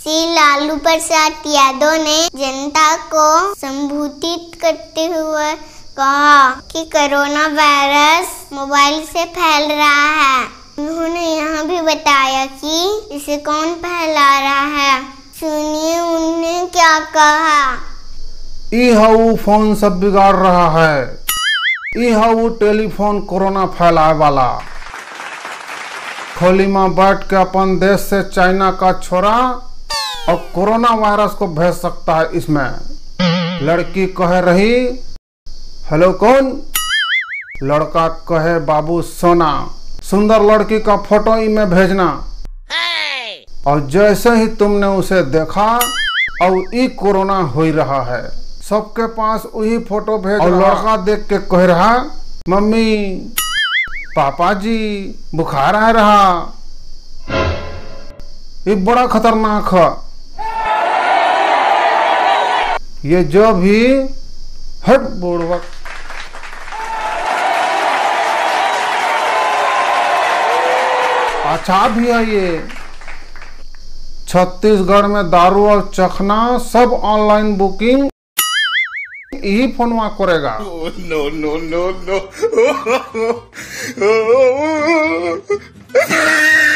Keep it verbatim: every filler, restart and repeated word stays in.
श्री लालू प्रसाद यादव ने जनता को संबोधित करते हुए कहा कि कोरोना वायरस मोबाइल से फैल रहा है। उन्होंने यह भी बताया कि इसे कौन फैला रहा है। सुनिए उन्होंने क्या कहा। ई हा ऊ फोन सब बिगाड़ रहा है। ई हा ऊ टेलीफोन कोरोना फैलाए वाला। खोली में बैठ के अपन देश से चाइना का छोरा और कोरोना वायरस को भेज सकता है इसमें। लड़की कह रही, "हेलो, कौन?" लड़का कहे, "बाबू सोना।" सुंदर लड़की का फोटो ई में भेजना। और जैसे ही तुमने उसे देखा, और ई कोरोना हो रहा है, सबके पास वही फोटो भेज और रहा। लड़का देख के कह रहा, "मम्मी, पापा जी, बुखार आ रहा।" ये बड़ा खतरनाक है। ये जो भी हट बोड़वा। अच्छा भी है ये। छत्तीसगढ़ में दारू और चखना सब ऑनलाइन बुकिंग यही फोनवा करेगा। Oh, no, no, no, no।